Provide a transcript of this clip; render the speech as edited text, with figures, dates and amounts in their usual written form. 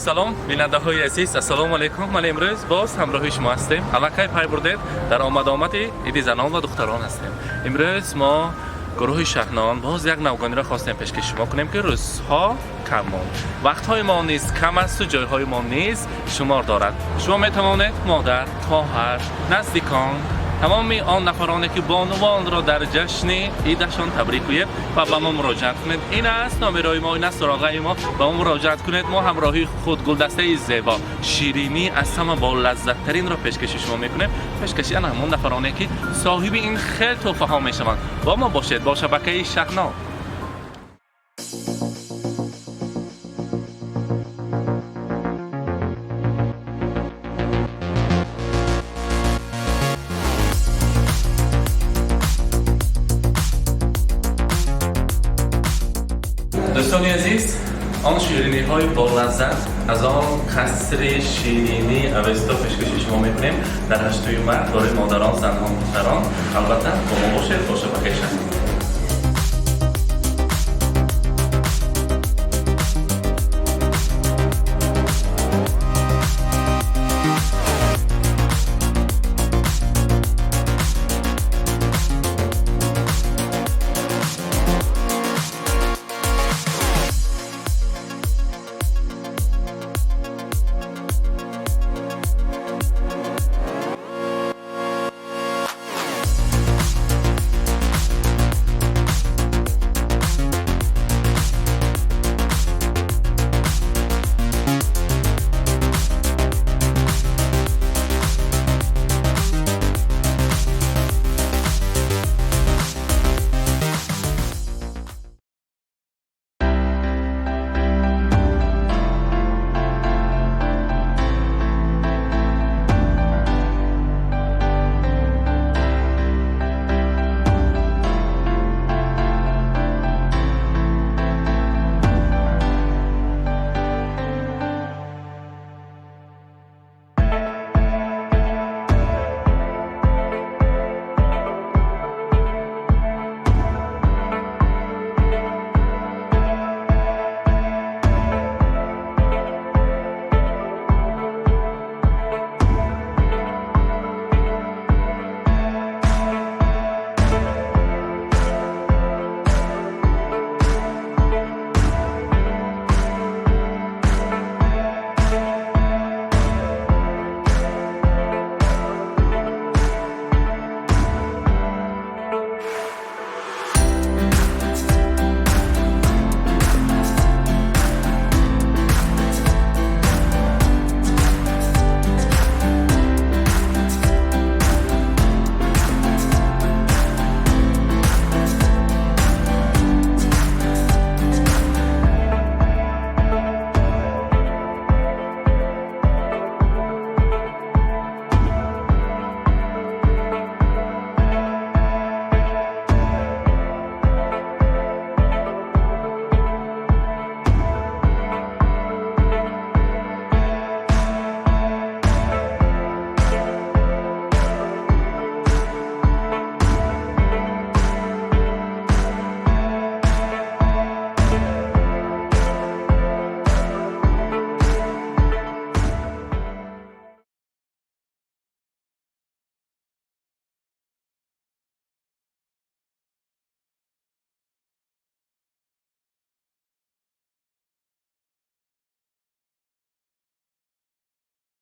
Салом, бинандаҳои азиз, ассалому алайкум. Ман имрӯз боз ҳамроҳи шумо ҳастем. Аллакай пай бурдед, дар омадомади иди занон ва духтарон ҳастем. Имрӯз мо гурӯҳи Шаҳнон боз як навгониро хостем пешкаши шумо кунем, ки рӯзҳо кам монд, вақтҳои мо низ кам асту ҷойҳои мо низ шумор дорад. Шумо метавонед модар, хоҳар, наздикон, тамоми он нафароне ки бонувонро дар ҷашни идашон табрик гӯед ва ба мо муроҷиат кунед. Ин аст номерои мо, ин аст суроғаи мо, ба мо муроҷиат кунед. Мо ҳамроҳии худ гулдастаи зебо, ширинӣ аз ҳама бо лаззаттаринро пешкаши шумо мекунем, пешкаши ана ҳамон нафароне ки соҳиби ин хел тӯҳфаҳо мешаванд. Бо мо бошед, бо шабакаи Шаҳнон. Дӯстони азиз, он шириниҳои болаззат аз он қасри ширинии Авесто пешкаши шумо мекунем дар 8-уи март барои модарон, занон, духтарон. Албатта, бо мо бошед, бо шабакаи Шаҳнон.